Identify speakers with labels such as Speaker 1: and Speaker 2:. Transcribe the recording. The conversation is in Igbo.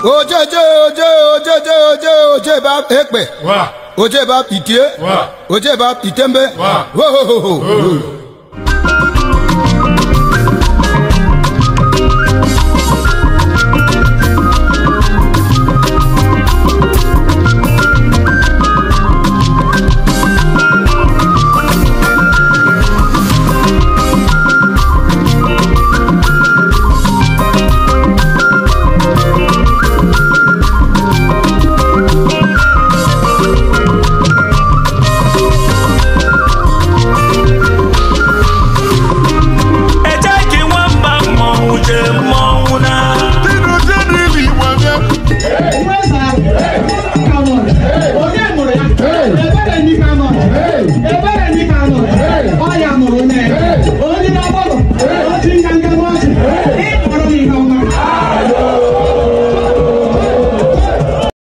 Speaker 1: Ojeje oje ojeje oje oje ba ekpe. Oje ba itie. Oje ba itembe. Ho ho ho ho.